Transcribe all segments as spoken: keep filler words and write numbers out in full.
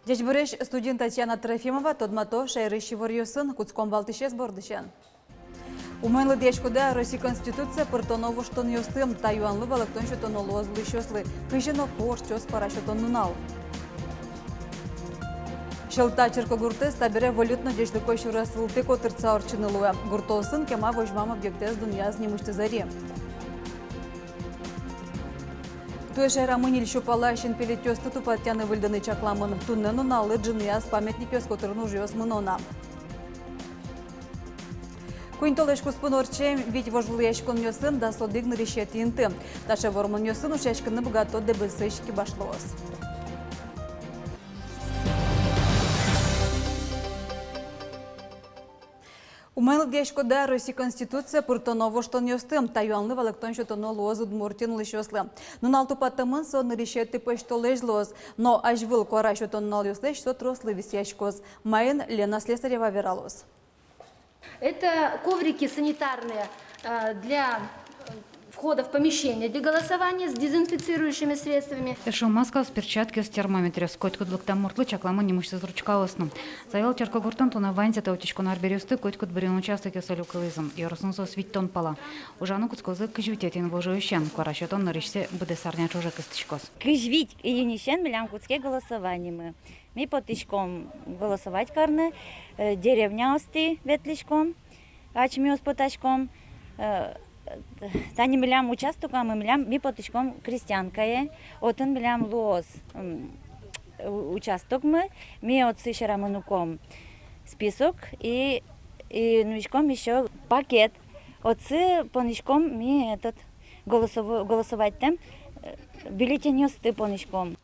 Ӟечбуресь, студиын Татьяна Трофимова. Тодмато шаерысь иворъёсын. Кутском валтӥсез бордысен. Умоен лыдъяськоды-а Россиысь Конституцие пыртоно воштонъёсты? Та юанлы валэктон сётоно луоз улӥсьёслы. Кызьы но ку ортчоз куара сётон нунал? Сьӧлта черкогуртэз табере вольыт но ӟечлыко сюрес вылтӥ котыртса ортчыны луэ. Гуртоосын кема возьмам объектэз дунъяз нимысьтыз эри. Туэ шаерамы ньыль сю пала синпелетъёсты тупатъяны-выльдыны чакламын. Туннэ нуналлы ӝыныяз памятникъёс котырын ужъёс мыно на. Куинь толэзь куспын ортчем вить вожвылъяськонъёсын дас одӥг нырысетӥ инты. Таӵе вормонъёсын ушъяськыны быгато Дэбесысь кибашлыос. Умоен лыдъяськоды-а Россиысь Конституцие пыртоно воштонъёсты? Та юанлы валэктон сётоно луоз Удмуртиын улӥсьёслы. Нунал тупатэмын со нырысетӥ пӧсьтолэзь луоз. Но азьвыл куара сётон нуналъёслэсь со трослы висъяськоз. Маин, Лена Слесарева вералоз. Это коврики санитарные, э, для, э, входа в помещение для голосования с дезинфицирующими средствами. Эшшо маскаос, перчаткаос, термометръёс. Котькуд лыктэм муртлы чакламын нимысьтыз ручкаос но. Завьял черкогуртын туннэ ваньзэ та утиськон арбериосты котькуд быръён участокъёсы люкылӥзы. Ёросын соос витьтон пала. Ужаны кутскозы кызь витетӥ инвожоысен. Куара сётон нырысьсэ быдэс арня ӵоже кыстӥськоз. Кызь вить июньысен милям кутске голосованимы. Ми потӥськом голосовать карны, э, деревняосты ветлӥськом, ачмеос потӥськом. Э, тани милям участокамы, милям, ми потӥськом Крестьянкае, отын милям луоз, м, у-, участокмы, ми отчы сьӧрамы нуиськом список и, и нуиськом ещё пакет. Отчы понӥськом ми этот голосово-, голосовать картэм, э, бюллетеньёсты понӥськом.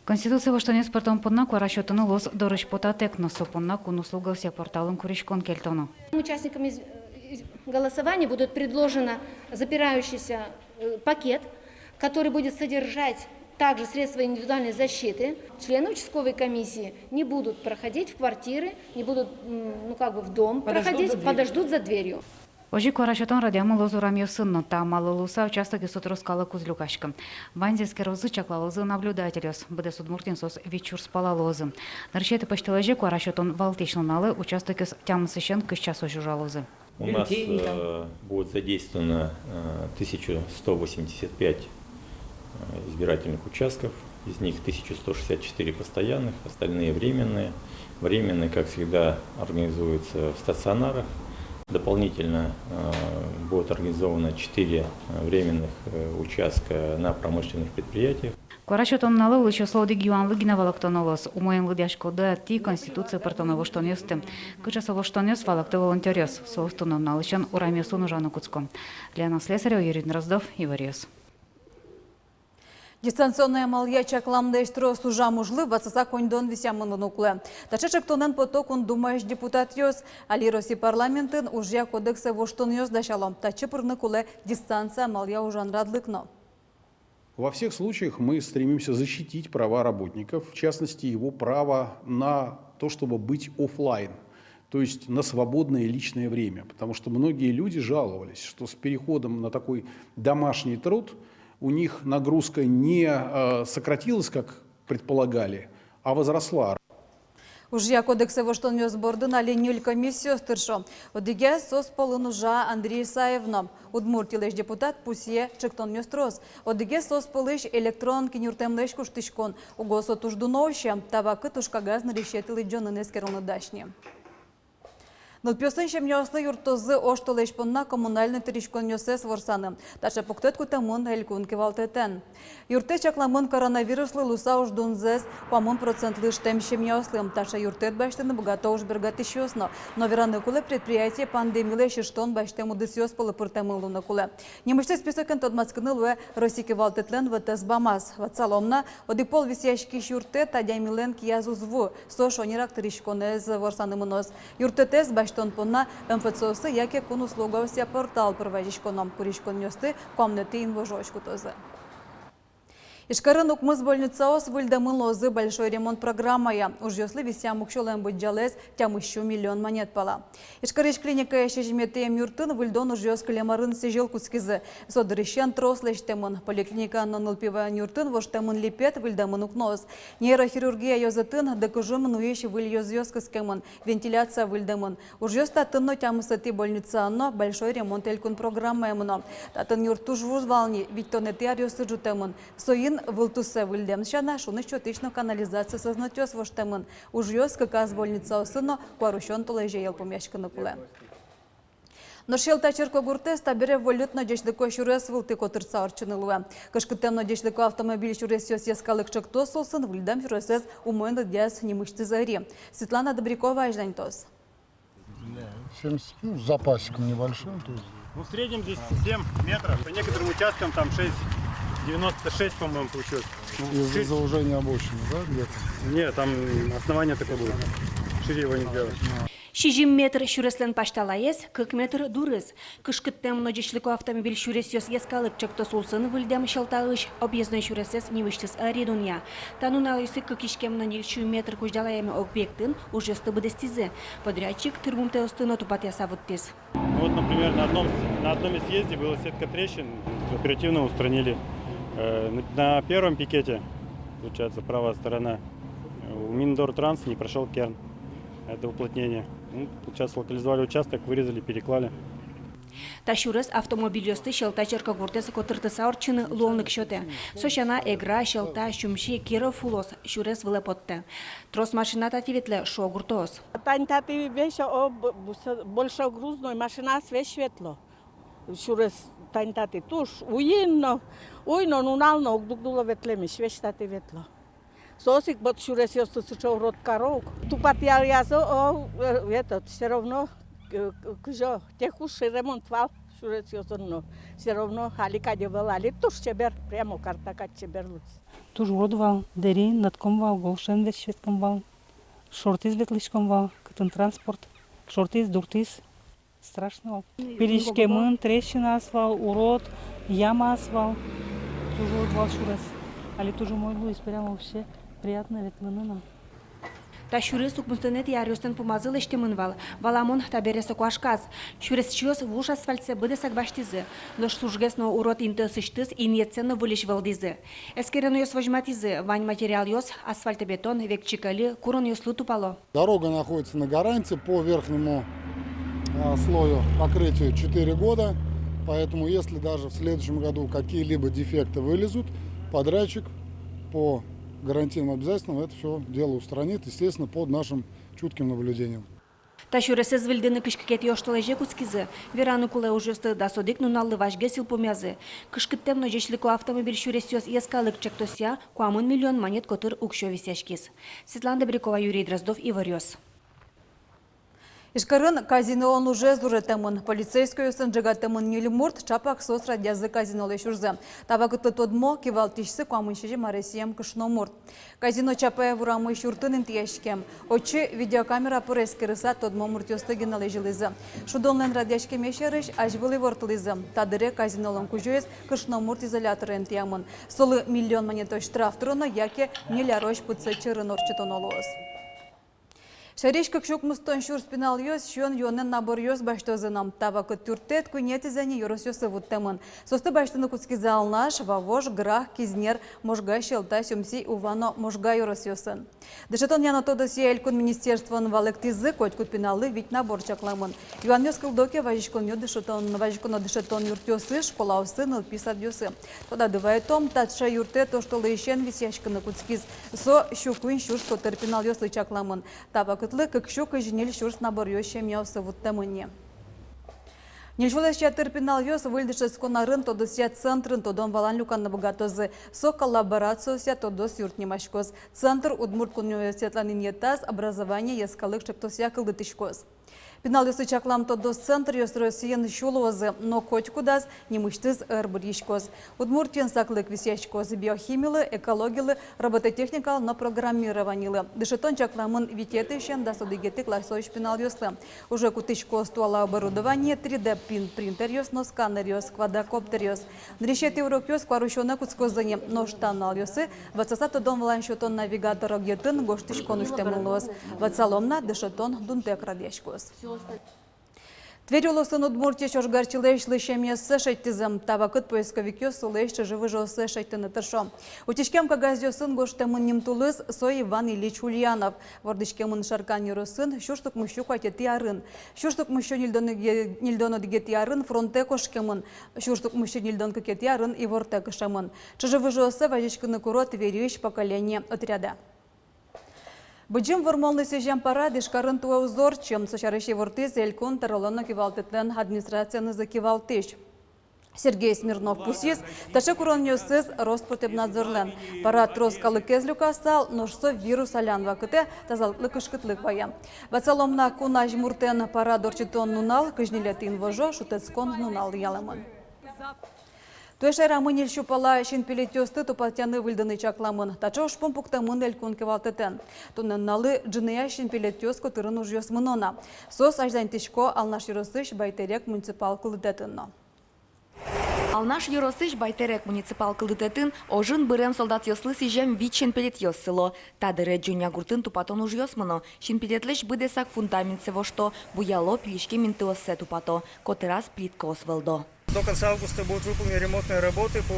Конституцие воштонъёс пыртон понна куара сётыны луоз дорысь потатэк но. Со понна кун услугаосъя порталын куриськон кельтоно. Участникам из-, из-, голосования будет предложено запирающийся, э, пакет, который будет содержать также средства индивидуальной защиты. Члены участковой комиссии не будут проходить в квартиры, не будут, м, ну, как бы в дом проходить, подождут за дверью. Озьы куара сётон радъямын луоз урамъёсын но. Та амаллы луыса участокъёсы трос калык уз люкаськы. Ваньзэ эскерозы, чаклалозы наблюдательёс. Быдэс Удмуртиын соос вить сюрс пала луозы. Нырысетӥ пӧсьтолэзе куара сётон валтӥсь нуналлы участокъёс тямысысен кызь часозь ужалозы. У нас, э, будет задействовано, э, тысяча сто восемьдесят пять э, избирательных участков. Из них тысяча сто шестьдесят четыре постоянных, остальные временные. Временные, как всегда, организуются в стационарах. Дополнительно, э, будет организовано четыре, э, временных, э, участка на промышленных предприятиях. Куара сётон нуналлы улӥсьёслы одӥг юанлы гинэ валэктоно луоз: умоен лыдъяськоды-а тӥ Конституцие пыртоно воштонъёсты? Кыӵе со воштонъёс, валэктэ волонтёръёс. Соос туннэ нуналысен урамъёсын ужаны кутско. Лена Слесарева, Юрий Дроздов, Иворъёс. Дистанционной амалъя чакламлэсь трос ужам ужлы ватсаса коньдон висъямын луыны кулэ. Таӵе ӵектонэн пото Кун Думаысь депутатъёс. Али Россия парламентын Ужъя кодексэ воштонъёс дасяло. Татчы пырыны кулэ дистанция амалъя ужан радлык но. Во всех случаях мы стремимся защитить права работников, в частности, его право на то, чтобы быть офлайн, то есть на свободное личное время, потому что многие люди жаловались, что с переходом на такой домашний труд у них нагрузка не, э, сократилась, как предполагали, а возросла. Ужъя кодексэ воштонъёс бордын али ньыль комиссиос тыршо. Одӥгез соос пӧлын ужа Андрей Исаев но. Удмуртилэсь депутат пусъе: ӵектонъёс трос. Одӥгез соос пӧлысь — электрон киньыртэмлэсь куштӥськон. Уго со туж дуно усе. Та вакыт ужкагаз нырысетӥ лыдӟонын эскерыны дась ни. Нылпиосын семьяослы юрттозы оштолэзь понна коммунальной тыриськонъёссэс ворсаны. Таӵе пуктэт кутэмын элькун кивалтэтэн. Юрттэт чакламын коронавируслы луыса уждунзэс куамын процентлы ыштэм семьяослы. Таӵе юрттэт басьтыны быгато ужбергатӥсьёс но. Но вераны кулэ, предприятие пандемилэсь ыштон басьтэм удысъёс пӧлы пыртэмын луыны кулэ. Нимысьтыз списокен тодматскыны луэ Россия кивалтэтлэн ВТС бамаз. Ватсалом на, одӥг пол висъяськись юрттэт адямилэн кияз уз ву. Со шонерак тыриськонэз ворсаны мыноз. Юрттэтэз басьтон понна МФЦ-осы яке кун услугаосъя портал пыр вазиськоно. Куриськонъёсты куамынэтӥ инвожоозь кутозы. Ижкарын укмыс больницаос выльдэмын луозы «Большой ремонт» программая. Ужъёслы висъям уксёлэн быдӟалаез тямыс сю миллион манет пала. Ижкарысь клиникая сизьыметӥ эмъюртын выльдон ужъёс кылем арын сӥзьыл кутскизы. Со дырысен трос лэсьтэмын. Поликлиникаын но нылпи ваён юртын воштэмын липет, выльдэмын укноос. Нейрохирургия ёзэтын дыкужым нуись выль ёзъёс кыскемын, вентиляция выльдэмын. Ужъёс татын но, тямысэтӥ больницаын но «Большой ремонт» элькун программая мыно. Татын юрт туж вуж вал ни, витьтонэтӥ аръёсы ӝутэмын. Соин вылтуссэ выльдэм сяна, шуныт сётӥсь но канализация сӧзнэтъёс воштэмын. Ужъёс кыказ больницаосын но куарусён толэзе йылпумъяськыны кулэ. Нош Сьӧлта черкогуртэз табере вольыт но ӟечлыко сюрес вылтӥ котыртса ортчыны луэ. «Кышкыттэм но ӟечлыко автомобиль сюресъёс» йӧскалык чектос улсын выльдэм сюресэз умой лыдъяз нимысьтыз ӧри. Светлана Добрякова азьланьтоз. Семьдесят, ну, с запасиком небольшим, то есть. Ну, в среднем здесь семь метров. По некоторым участкам там шесть девяносто шесть, по-моему, получилось. Ну, из-за шесть. Заужения обочины, да, где-то? Нет, там основание такое было. Шире его не сделать. Сизьым метр сюреслэн пасьталаез, кык метр дурыз. «Кышкыттэм но ӟечлыко автомобиль сюресъёс» йӧскалык чектос улсын выльдэм Сьӧлтаысь объездной сюресэз нимысьтыз ӧри дунъя. Та нуналъёсы кык иськем но ньыль сю метр кузьдалаемы объектын ужъёсты быдэстӥзы. Подрядчик тырмымтэосты но тупатъяса вуттӥз. Вот, например, на одном с-, на одном из съезде была сетка трещин, оперативно устранили. Э, на, на первом пикете, получается, правая сторона, э, у Миндортранс не прошёл керн. Это уплотнение. Ну, получается, локализовали участок, вырезали, переклали. Та сюрес автомобильёсты Сьӧлта черкогуртэз котыртыса ортчыны луонлык сётэ. Со сяна Эгра, Сьӧлта, Сюмси, Киров улос сюрес вылэ поттэ. Трос машина татӥ ветлэ, шуо гуртоос. Тань татӥ весь, о, б-, бусо-, большегрузной машинаос весь ветло. Сюрес тань татӥ туж уйин но, уй но, нунал но, уг дугдыло ветлэмысь, весь татӥ ветло. Соос ик вот сюресъёсты сыӵе урод каро ук. Тупатъяллязы, о, э, этот, всё равно, э, к-, кызьы, текущий ремонт вал сюресъёсын но. Всё равно али кадь ӧвӧл, али туж чебер, прямо карта кадь чебер луиз. Туж урод вал, дэри нӧтком вал, голшен весь ветлӥськом вал. Шортӥз ветлӥськом вал, кытын транспорт, шортӥз, дуртӥз. Страшно вал. Пилиськемын, трещинаос вал, урод, ямаос вал. Туж урод вал сюрес. Али туж умой луиз, прямо вообще приятно ветлыны но. Та сюрес укмыстонэтӥ аръёслэн пумазы лэсьтэмын вал. Валамон, табере со куашказ. Сюресчиос вуж асфальтсэ быдэсак басьтӥзы. Нош сужгес но урод интыосысьтыз инъетсэ но выльысь вӧлдӥзы. Эскеронъёс возьматӥзы: вань материалъёс, асфальтобетон, векчи кӧльы, куронъёслы тупало. Дорога находится на гарантии по верхнему, а, слою покрытию четыре года, поэтому если даже в следующем году какие-либо дефекты вылезут, подрядчик по гарантийным обязательствам это всё дело устранит, естественно, под нашим чутким наблюдением. Та сюресэз выльдыны кызь кыкетӥ оштолэзе кутскизы. Вераны кулэ, ужъёсты дас одӥг нуналлы вазьгес йылпумъязы. «Кышкыттэм но ӟечлыко автомобиль сюресъёс» йӧскалык чектосъя куамын миллион манет котыр уксё висъяськиз. Светлана Добрякова, Юрий Дроздов, «Иворъёс». Ижкарын казиноын ужез ӝутэмын. Полицейскойёсын ӝегатэмын ньыль мурт, чапак соос радъязы казинолэсь ужзэ. Та вакытлы тодмо, кивалтӥсьсы куамын сизьым аресъем кышномурт. Казино Чапаев урамысь юртын интыяськем. Отчы видеокамера пыр эскерыса, тодмо муртъёсты гинэ лэзьылӥзы. Шудонлэн радъяськемез сярысь азьвыл ивортылӥзы. Та дыре казинолэн кузёез кышномурт изоляторе интыямын. Солы миллион манетозь штраф тыроно яке ньыль арозь пытсэт сьӧрын ортчытоно луоз. Сярысь кык сю укмыстон сюрс пиналъёс сиён-юонэн наборъёс басьтозы на. Та вакыт юрттэт куинетӥзэ ни ёросъёсы вуттэмын. Соосты басьтыны кутскизы Алнаш, Вавож, Грах, Кизнер, Можга, Сьӧлта, Сюмси, Ува но Можга ёросъёсын. Дышетонъя но тодосъя элькун министерствоын валэктӥзы, котькуд пиналлы вить набор чакламын. Юанъёс кылдо ке, вазиськонъя дышетон, вазиськонъя дышетон юртъёсы, школаосы, нылпи садъёсы. Тодады вайытом, таӵе юрттэт оштолэзьысен висъяськыны кутскиз. Со сю куинь сюрс котыр пиналъёслы чакламын. Та вакытлы кык сю кызь ньыль сюрс наборъёс семьяосы вуттэмын ни. Ньыль сюлэсь ятыр пиналъёс выль дышетскон арын тодосъя центрын тодон-валан люканы быгатозы. Со «Коллаборациосъя тодос юрт» нимаськоз. Центр Удмурт кун университетлэн инъетаз «Образование» йӧскалык чектосъя кылдытӥськоз. Пиналъёслы чаклам тодос центръёс Россиын сю луозы, но котькудаз нимысьтыз ӧр бырйиськоз. Удмуртиын саклык висъяськоз биохимилы, экологилы, робототехникалы но программированилы. Дышетон чакламын витетӥысен дас одӥгетӥ классозь пиналъёслы. Уже кутӥськоз туала оборудование: три дэ пин-, принтеръёс но сканеръёс, квадрокоптеръёс. Нырысетӥ урокъёс куарусёнэ кутскозы ни, нош та нуналъёсы ватсаса тодон-валан сётон навигатор огъетын гожтӥськон усьтэмын луоз. Ватсалом на, дышетон дунтэк радъяськоз. Тверь улосын Удмуртиысь ожгарчилэсь лысьмесьсэ шедьтӥзы. Та вакыт поисковикъёс солэсь чыжы-выжыоссэ шедьтыны тыршо. Утиськем кагазъёсын гожтэмын ним-тулыс, со Иван Ильич Ульянов. Вордӥськемын Шаркан ёросын сюрс укмыссю куатетӥ арын. Сюрс укмыссю ньыльдон одӥге-, ньыльдон одӥгетӥ арын фронтэ кошкемын. Сюрс укмыссю ньыльдон кыкетӥ арын ивортэк ышемын. Чыжы-выжыоссэ вазиськыны куро Твериысь «Поколение» отрядэ. Быдӟым Вормонлы сӥзем парад Ижкарын туэ уз ортчы. Со сярысь ивортӥз Элькун тӧролэн но кивалтэтлэн администрациянызы кивалтӥсь Сергей Смирнов. Пусйиз, таӵе куронъёсыз Роспотребнадзорлэн. Парад трос калыкез люкасал, нош со вирус алян вакытэ тазалыклы кышкытлык вае. Ватсалом на, кун азьмуртэн парад ортчытон нунал кызь ньылетӥ инвожо шутэтскон нунал луэмын. Туэ шаерамы ньыль сю пала синпелетъёсты тупатъяны-выльдыны чакламын. Таӵе ужпум пуктэмын Элькун кивалтэтэн. Туннэ нуналлы ӝыныяз синпелетъёс котырын ужъёс мыно на. Соос азьланьтӥсько Алнаш ёросысь Байтерек муниципал кылдытэтын но. Алнаш ёросысь Байтерек муниципал кылдытэтын ожын бырем солдатъёслы сӥзем вить синпелетъёс сыло. Та дыре Ӟонья гуртын тупатон ужъёс мыно. Синпелетлэсь быдэсак фундаментсэ вошто, буяло, пилиськем интыоссэ тупато, котыраз плиткаос вӧлдо. До конца августа будут выполнены ремонтные работы по,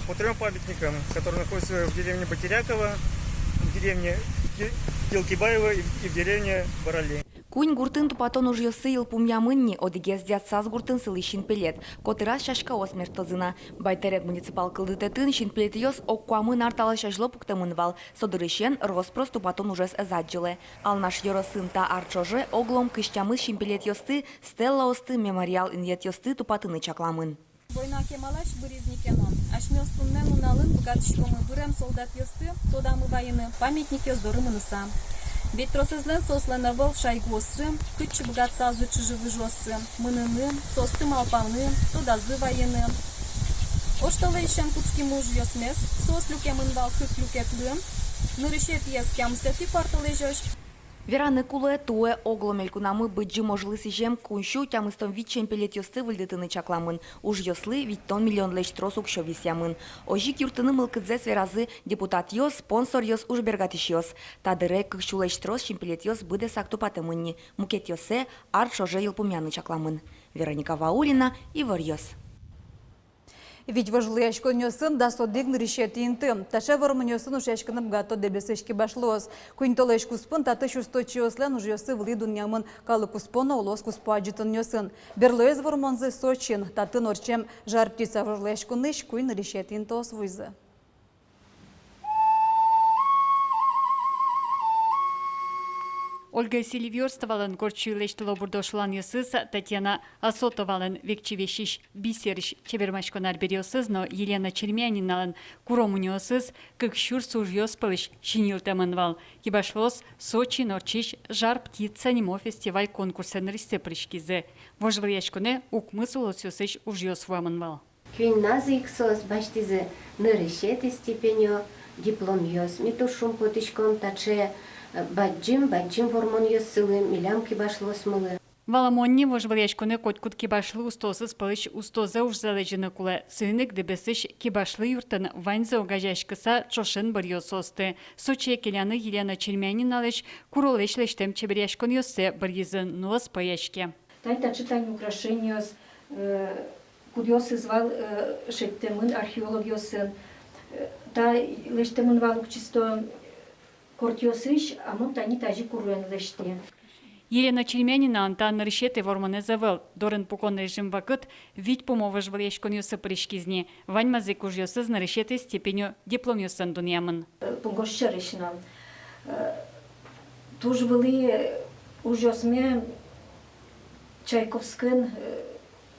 по трём памятникам, которые находятся в деревне Батеряково, в деревне Ки-, Килкибаево и в, и в деревне Барали. Куинь гуртын тупатон ужъёссы йылпумъямын ни, одӥгез Дядсаз гуртын сылӥсь синпелет, котыраз сяськаос мерттозы на. Байтерек муниципал кылдытэтын синпелетъёс ог куамын ар талэсь азьло пуктэмын вал, со дырысен рос-прос тупатон ужез ӧз адӟылэ. Алнаш ёросын та ар ӵоже оглом кызь тямыс синпелетъёсты, стеллаосты, мемориал инъетъёсты тупатыны чакламын. Война кемалась быриз ни ке но, асьмеос туннэ нуналын быгатӥськомы бырем солдатъёсты тодамы вайыны памятникъёс доры мыныса. Ведь тросэзлэн соослэн ӧвӧл шайгуоссы, кытчы быгатысалзы чыжы-выжыоссы мыныны, соосты малпаны, тодазы вайыны. Оштолэзьысен кутскимы ужъёсмес, соос люкемын вал кык люкетлы. Нырысетӥез тямысэтӥ куартолэзёзь. Вераны кулэ, туэ оглом элькунамы быдӟым ожлы сӥзем куинь сю тямыстон вить синпелетъёсты выльдытыны чакламын. Ужъёслы витьтон миллионлэсь трос уксё висъямын. Озьы ик юрттыны мылкыдзэс веразы депутатъёс, спонсоръёс, ужбергатӥсьёс. Та дыре кык сюлэсь трос синпелетъёс быдэсак тупатэмын ни, мукетъёссэ ар ӵоже йылпумъяны чакламын. Вероника Ваулина, «Иворъёс». Вить вожвылъяськонъёсын дас одӥг нырысетӥ инты. Таӵе вормонъёсын ушъяськыны быгато Дэбесысь кибашлыос. Куинь толэзь куспын татысь усточиослэн ужъёссы вылӥ дунъямын калык куспо но улос куспо адӟытонъёсын. Берлоез вормонзы Сочиын, татын ортчем «Жар-птица» вожвылъяськонысь куинь нырысетӥ интыос вуизы. Ольга Селивёрстовалэн кортчи лэсьтыло бурдо шуланъёсыз, Татьяна Осотовалэн векчи весись бисерысь чебермаськон арбериосыз но Елена Чермяниналэн куро мунёосыз кык сюрс ужъёс пӧлысь синйылтэмын вал. Кибашлыос Сочиын ортчись «Жар-птица» нимо фестиваль-конкурсэ нырысьсэ пыриськизы. Вожвылъяськонэ укмыс улосъёсысь ужъёс вуэмын вал. Куиньназы ик соос басьтӥзы нырысетӥ степенё, дипломъёс. Ми туж шумпотӥськом таӵе, э, бадӟым, бадӟым вормонъёс сылӥ милям кибашлыосмылы. Валамон ни, вожвылъяськонэ котькуд кибашлы устоосыз пӧлысь устозэ ужзэ лэзьыны кулэ. Соин ик Дэбесысь кибашлы юртын ваньзэ огазеяськыса ӵошен быръё соосты. Сочие келяны Елена Чермяниналэсь куролэсь лэсьтэм чеберъяськонъёссэ быръизы, но ӧз пӧяське. Тань таӵе, тань украшениос, э, кудъёсыз вал, э, шедьтэмын археологъёсын, э, та лэсьтэмын вал ук чисто кортъёсысь, а мон тани тазьы куроен лэсьтӥ. Елена Чермяниналэн та нырысетӥ вормонэз ӧвӧл. Дорын пукон режим вакыт вить пумо вожвылъяськонъёсы пыриськиз ни. Ваньмаз ик ужъёсыз нырысетӥ степенё дипломъёсын дунъямын. Э, пунгоз сярысь но, э, туж вылӥ ужъёсме Чайковскын, э,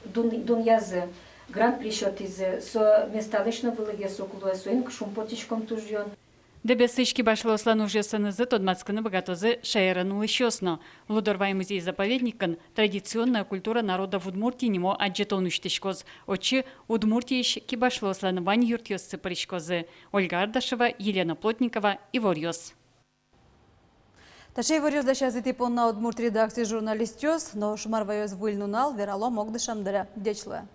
дун-, дунъязы, гран-при сётӥзы, со месталэсь но вылӥгес уг луэ, соин ик шумпотӥськом туж ён. Дэбесысь кибашлыослэн ужъёссынызы тодматскыны быгатозы шаерын улӥсьёс но. Лудорвай музей-заповедникын «Традиционная культура народов Удмуртии» нимо адӟытон усьтӥськоз. Отчы Удмуртиысь кибашлыослэн вань юртъёссы пыриськозы. Ольга Ардашева, Елена Плотникова, «Иворъёс». Таӵе иворъёс дасязы тӥ понна удмурт редакциысь журналистъёс. Нош мар ваёз выль нунал, вералом огдышем дыре. Ӟеч луэ.